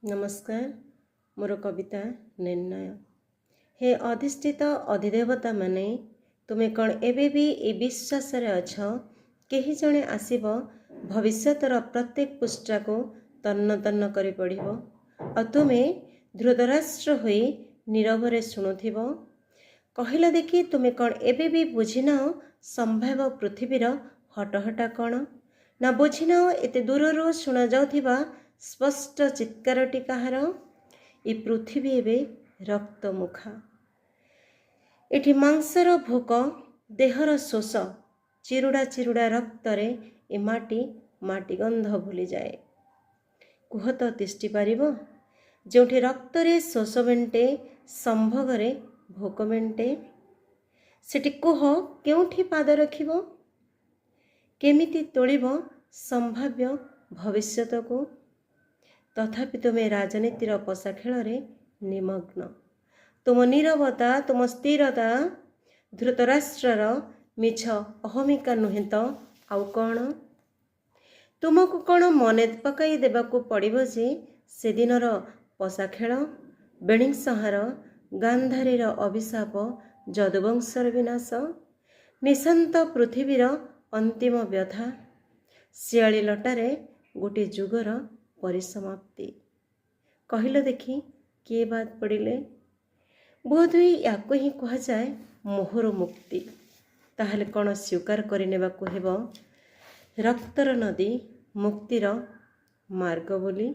ନମସ୍କାର। ମୋର କବିତା ନିର୍ଣ୍ଣୟ। ହେ ଅଧିଷ୍ଠିତ ଅଧିଦେବତାମାନେ, ତୁମେ କ'ଣ ଏବେ ବି ଏ ବିଶ୍ୱାସରେ ଅଛ, କେହି ଜଣେ ଆସିବ, ଭବିଷ୍ୟତର ପ୍ରତ୍ୟେକ ପୃଷ୍ଠାକୁ ତନ୍ନ ତନ୍ନ କରି ପଢ଼ିବ, ଆଉ ତୁମେ ଧୃତରାଷ୍ଟ୍ର ହୋଇ ନୀରବରେ ଶୁଣୁଥିବ? କହିଲ ଦେଖି, ତୁମେ କ'ଣ ଏବେ ବି ବୁଝିନାଅ ସମ୍ଭାବ୍ୟ ପୃଥିବୀର ହଟହଟା କ'ଣ? ନା ବୁଝିନାଅ ଏତେ ଦୂରରୁ ଶୁଣାଯାଉଥିବା ସ୍ପଷ୍ଟ ଚିତ୍କାରଟି କାହାର? ଏ ପୃଥିବୀ ଏବେ ରକ୍ତମୁଖା। ଏଠି ମାଂସର ଭୋକ, ଦେହର ଶୋଷ, ଚିରୁଡ଼ା ଚିରୁଡ଼ା ରକ୍ତରେ ଏ ମାଟି ମାଟି ଗନ୍ଧ ଭୁଲିଯାଏ। କୁହ ତ, ତିଷ୍ଠି ପାରିବ ଯେଉଁଠି ରକ୍ତରେ ଶୋଷ ମେଣ୍ଟେ, ସମ୍ଭୋଗରେ ଭୋକ ମେଣ୍ଟେ? ସେଠି କୁହ, କେଉଁଠି ପାଦ ରଖିବ? କେମିତି ତୋଳିବ ସମ୍ଭାବ୍ୟ ଭବିଷ୍ୟତକୁ? ତଥାପି ତୁମେ ରାଜନୀତିର ପଶା ଖେଳରେ ନିମଗ୍ନ। ତୁମ ନୀରବତା, ତୁମ ସ୍ଥିରତା ଧୃତରାଷ୍ଟ୍ରର ମିଛ ଅହମିକା ନୁହେଁ ତ ଆଉ କ'ଣ? ତୁମକୁ କ'ଣ ମନେ ପକାଇ ଦେବାକୁ ପଡ଼ିବ ଯେ ସେଦିନର ପଶା ଖେଳ, ବେଣୀ ସଂହାର, ଗାନ୍ଧାରୀର ଅଭିଶାପ, ଯଦୁବଂଶର ବିନାଶ, ନିଶାନ୍ତ ପୃଥିବୀର ଅନ୍ତିମ ବ୍ୟଥା, ଶିଆଳି ଲଟାରେ ଗୋଟିଏ ଯୁଗର ପରିସମାପ୍ତି? କହିଲ ଦେଖି, କିଏ ବାଦ ପଡ଼ିଲେ? ବୋଧହୁଏ ୟାକୁ ହିଁ କୁହାଯାଏ ମୋହର ମୁକ୍ତି। ତାହେଲେ କ'ଣ ସ୍ୱୀକାର କରିନେବାକୁ ହେବ ରକ୍ତର ନଦୀ ମୁକ୍ତିର ମାର୍ଗ ବୋଲି?